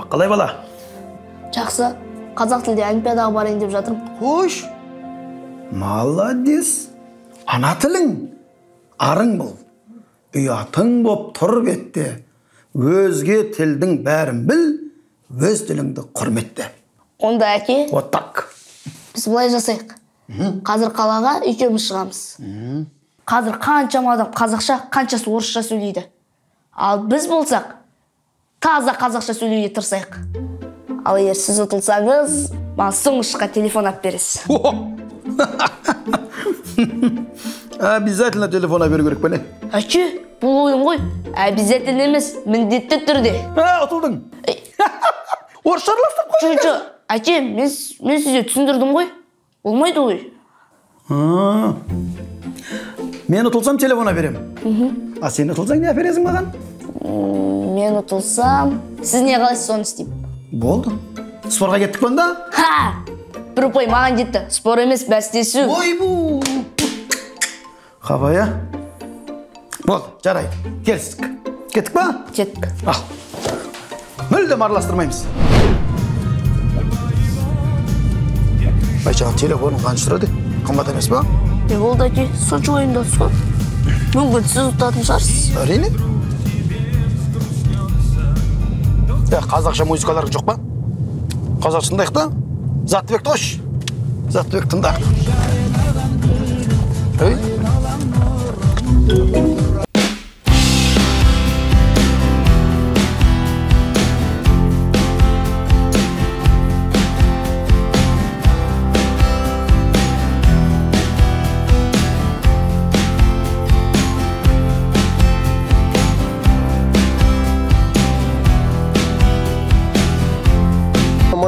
Сабақ қалай, бала? Жақсы. Қазақ тілде олимпиадаға барайын деп жатырмын. Қош. Молодец. Ана тілің арың бол. Ұятың боп тұр бетте. Өзге тілдің бәрін біл, өз тіліңді құрметте. Онда әке. Вот так. Біз былай жасайық. Қазір қалаға екеуміз шығамыз. Қазір қаншама адам қазақша, қаншасы орысша сөйлейді. Ал біз болсақ, таза қазақша сөйлеуге тырысайық. Ал егер сіз ұтылсаңыз, маған соңғы шыққан телефон алып бересіз. Обязательно телефон алып беру керек пе не? Әке, бұл ойын ғой. Обязательно емес, міндетті түрде. Ұтылдың. Орысша араластырып қойдың. Жоқ, әке, мен сізге түсіндірдім ғой. Болмайды ғой. Мен ұтылсам телефон әперемін. А сен ұтылсаң не әпересің маған? Мен ұтылсам, сіз не қалайсыз соны істеймін. Болды. Спорға кеттік онда? Ха! Бір ұпай маған кетті. Спор емес, бәстесу. Ойбу! Қабая. Болды, жарайды. Келістік. Кеттік па? Кеттік. Ал. Мүлдем араластырмаймыз. Байшаған, телефоның қанша тұрады? Қымбат емес па? Не болды, әке? Сонша ойындасыз ғой. Мүмкін сіз ұтатын шығарсыз. Әрине. Қазақша музыкалар жоқ па? Қазақша тыңдайық та? Заттыбекті қойшы. Заттыбек тыңда. Ей.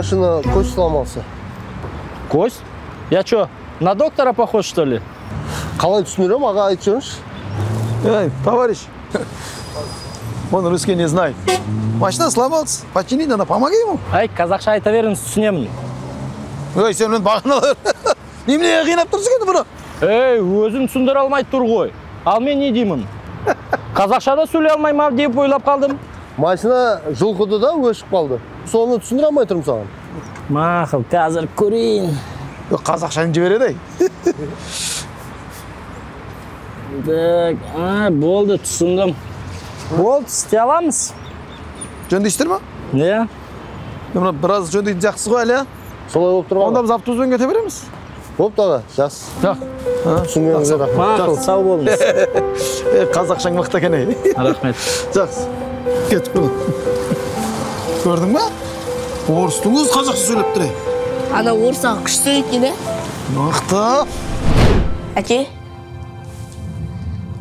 Машина, кость сломался. Кость? Я что, на доктора похож, что ли? Қалай түсіндірем, аға, айтып жіберіңізші. Эй, товарищ, он русский не знает. Машина сломался, почини, надо, помоги ему. Ай, қазақша айта беріңіз, түсінемін. Ей, сен мені бағаналар. Неменеге қинап тұрсың енді бұны? Ей, өзім түсіндіре алмай тұр ғой. Ал мен не деймін? Қазақша да сөйлей алмаймын ау деп ойлап қалдым. Машина жылқыды да өшіп қалды. Соны түсіндіре алмай тұрмын саған. Мақұл, қазір көрейін. Қазақшаны жібереді, ай. Так, болды, түсіндім. Болды, істей аламыз. Жөндейсіздер ма? Не? Мына біраз жөндейтін сияқтысыз ғой әлі, а? Солай болып тұр ғой. Онда біз автобуспен кете береміз. Бопты, аға, жақсы. Түсінгеніңізге рахмет. Мақұл, сау болыңыз. Қазақшаң мықты екен, ей. Рахмет. Жақсы. Кетіп қалды. Көрдің ба? Орыстың өзі қазақша сөйлеп тұр. Ана орыс аға күшті сөйлейді екен, ә? Мықты. Әке,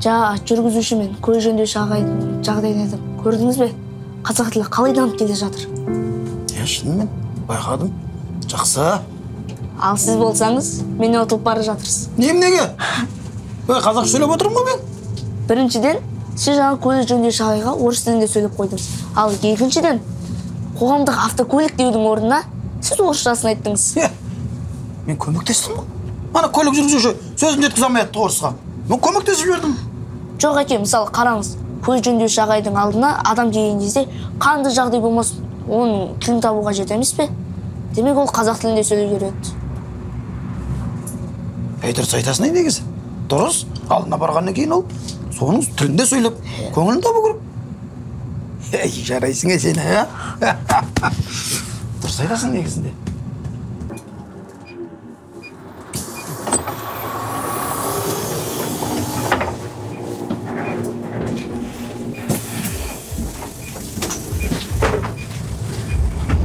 жаңа жүргізуші мен көлік жөндеуші ағайдың жағдайын айтып, көрдіңіз бе? Қазақ тілі қалай дамып келе жатыр? Иә, шынымен байқадым. Жақсы. Ал сіз болсаңыз, менен ұтылып бара жатырсыз. Неменеге? Қазақша сөйлеп отырмын ғой мен. Біріншіден, сіз жаңа көлік жөндеуші ағайға орыс тілінде сөйлеп қойдыңыз. Ал екіншіден, қоғамдық автокөлік деудің орнына сіз орысшасын айттыңыз. Мен көмектестім ғой. Ана көлік жүргізуші сөзін жеткізе алмай атты орысқа. Мен көмектесіп жібердім. Жоқ, әке, мысалы қараңыз, көлік жөндеуші ағайдың алдына адам келген кезде қандай жағдай болмасын, оның тілін табу қажет емес пе? Демек, ол қазақ тілінде сөйлеу керек. Әй, дұрыс айтасың ай негізі. Дұрыс, алдына барғаннан кейін ол соның тілінде сөйлеп, көңілін табу керек. Ей, жарайсың сен, ә? Дұрыс айтасың негізінде.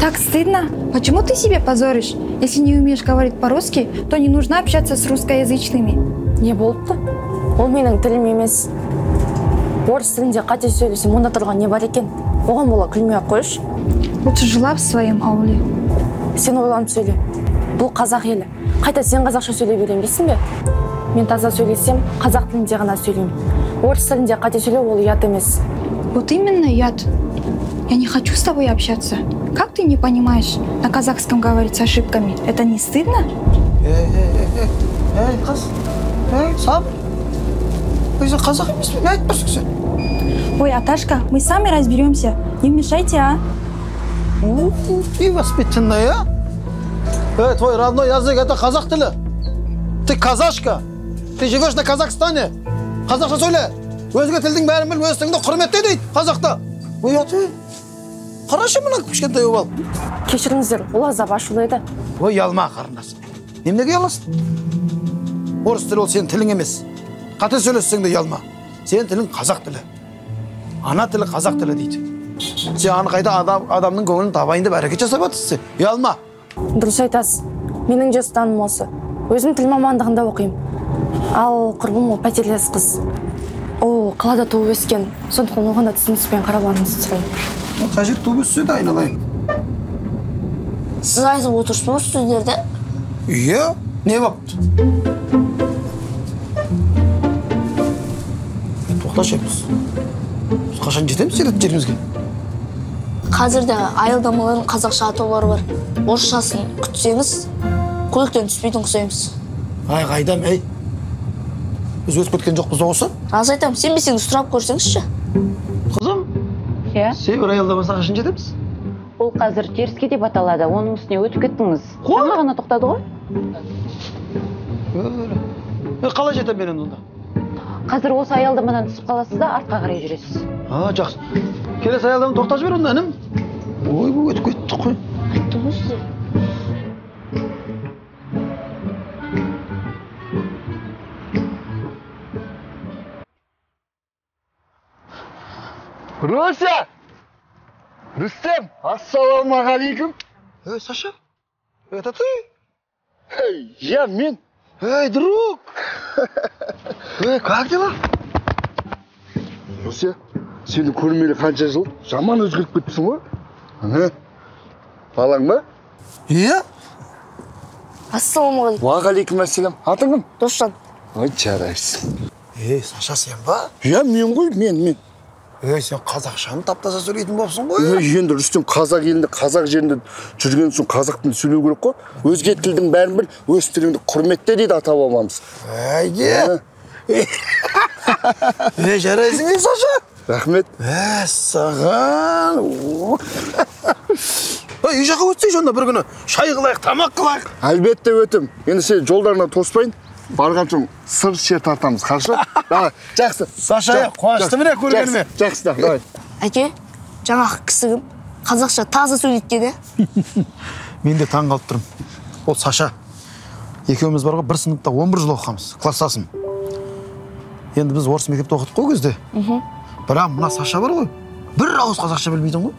Так стыдно. Почему ты себе позоришь? Если не умеешь говорить по-русски, то не нужно общаться с русскоязычными. Не болыпты? Ол менің тілім емес. Орыс тілінде қате сөйлесем, онда тұрған не бар екен? Оған бола күлмей-ақ қойшы. Лучше жила в своем ауле. Сен ойланып сөйле. Бұл қазақ елі. Қайта сен қазақша сөйлей беремін бе? Мен таза сөйлесем, қазақ тілінде ғана сөйлеймін. Орыс тілінде қате сөйлеу ол ұят емес. Вот именно ұят. Я не хочу с тобой общаться. Как ты не понимаешь? На казахском говорить с ошибками. Это не стыдно? Эй, қыз. Эй, сабыр. Өзі қазақ емес пе? Не айтып тұрсың сен? Ой, Аташка, мы сами разберемся. Не мешайте, а? Ты воспитанная. Твой родной язык это қазақ тілі. Ты казашка. Ты живешь на Казахстане. Қазақша сөйле. Өзге тілдің бәрін біл, өз тіліңді құрметте дейді қазақта. Ұят, қарашы мына кішкентай обал. Кешіріңіздер, ол аздап ашулы еді. Ой, ұялма, қарындасым. Неменеге ұяласың? Орыс тілі ол сенің тілің емес. Қате сөйлессең де ұялма. Сенің тілің қазақ тілі. Ана тілі қазақ тілі дейді. Сен аны қайта адамның көңілін табайын деп әрекет жасап жатырсың сен. Ұялма. Дұрыс айтасыз. Менің де ұстанымым осы. Өзім тіл мамандығында оқимын. Ал құрбым ол пәтерлес қыз. Ол қалада туып өскен. Сондықтан оған да түсініспен қарауларыңызды сұраймын. Қай жерде туып өссе де айналайын. Сіз айтып отырсыз ба осы сөздерді? Иә, не бопты? Тоқташы, біз қашан жетеміз жететін жерімізге? Қазір де аялдамалардың қазақша атаулары бар. Орысшасын күтсеңіз, көліктен түспейтін құсаймыз. Ай, қайдам, ей. Біз өтіп кеткен жоқпыз осы? Рас айтамын, сенбесеңіз сұрап көрсеңізші. Қызым, иә? Сен бір аялдамасына қашан жетеміз? Ол қазір теріске деп аталады, оның үстіне өтіп кеттіңіз. Жаңа ғана тоқтады ғой. Қалай жетемін мен енді онда? Қазір осы аялдамадан түсіп қаласыз да артқа қарай жүресіз. А, жақсы. Келесі аялдаманы тоқтатып жібер онда, інім. Ой, бұл өтіп кеттік қой. Айттым ғой сізге. Руся! Рустем, ассалаумағалейкум. Эй, Саша, это ты? Эй, я мен. Эй, друг! Эй, как дела? Руся, сені көрмелі қанша жыл, жаман өзгеріп кеттісің ғой. Ана, балаң ба? Иә. Ассалаумағалейкум. Уағалейкум ассалам. Атың кім? Досжан. Ой, жарайсың. Эй, Саша, сен ба? Иә, мен ғой, мен. Ей, сен қазақшаны тап-таза сөйлейтін болыпсың ғой. Ей, енді Рүстем, қазақ елінде, қазақ жерінде жүрген соң қазақ тілін сөйлеу керек қой. Өзге тілдің бәрін біл, өз тіліңді құрметте дейді ата-бабамыз. Әйде. Ей, жарайсың, ей, Саша. Рахмет. Саған. Үй жаққа өтсейші онда бір күні. Шай қылайық, тамақ қылайық. Әлбетте өтім. Енді сен жолдарына тоспайын. Барған соң сыр шер тартамыз, қаршы? Давай, жақсы. Саша, қуанышты міне көргеніме. Жақсы, давай. Әке, жаңағы кісі кім? Қазақша таза сөйлейді деді. Мен де таң қалып тұрмын. Ол Саша. Екеуміз бар ғой, бір сыныпта 11 жыл оқығанбыз, класстасым. Енді біз орыс мектепте оқыдық қой кезде. Бірақ мына Саша бар ғой, бір ауыз қазақша білмейтін ғой.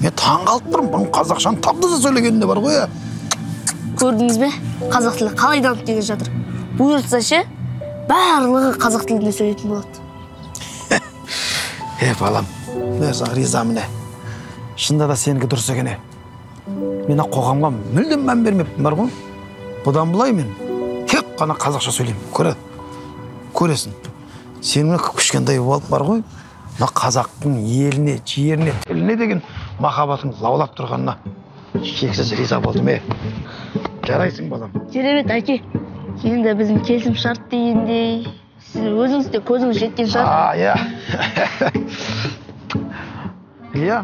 Мен таң қалып тұрмын, бұның қазақшаны тап-таза сөйлегеніне бар ғой. Көрдіңіз бе, қазақ тілі қалай дамып келе жатыр. Бұйыртса ше, барлығы қазақ тілінде сөйлейтін болады. Е, балам, мен саған ризамын. Шынында да сенікі дұрыс екен. Мен қоғамға мүлдем мән бермеппін бар ғой. Бұдан былай мен тек қана қазақша сөйлеймін. Көресің. Сенің кішкентай болып бар ғой, мына қазақтың еліне, жеріне, тіліне деген махаббатың лаулап тұрғанына шексіз риза болдым. Жарайсың, балам. Керемет, әке. Енді біздің келісім шарт дегендей, сіз өзіңіз де көзіңіз жеткен шығар. А, иә. Иә,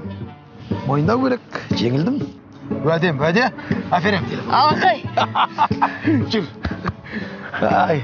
мойындау керек, жеңілдім. Уәдем, уәде. Әферем. Алақай. Жүр. Ай.